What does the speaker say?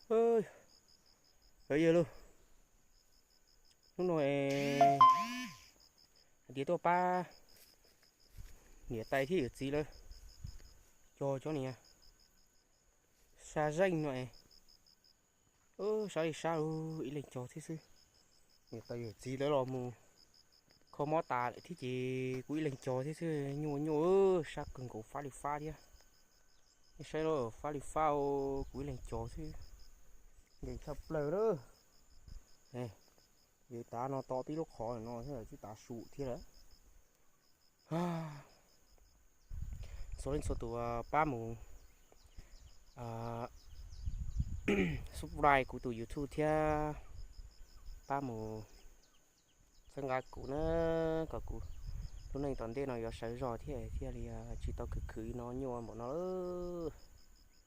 Ov, yog yog lauj, hnub no hais tias tuaj pab niam tais thiab yawm txiv lawv cog cov niag sab zeej no es, sab li sab ib leeg cog thiab xwb. Niam tais yawm txiv lawv los mus kho mob tas lawm thiab ces kuv ib leeg cog thiab xwb. Nyuaj nyuaj, sab kawg nkaus, fab li fab thiab. Nej saib lauj, fab li fab, kuv ib leeg cog xwb, nkees tshaj plaws lawm. Yog tav no to tib lub qhov no xwb twb tav su thiab lawm. Txhua leej txhua tus pab mus subscribe kuv tus YouTube thiab pab mus txhawb nqa kuv na, kom kuv lub neej tom ntej no yuav sawv zog thiab thiaj li tsis tau khwv khwv no nyuaj npaum no lawm.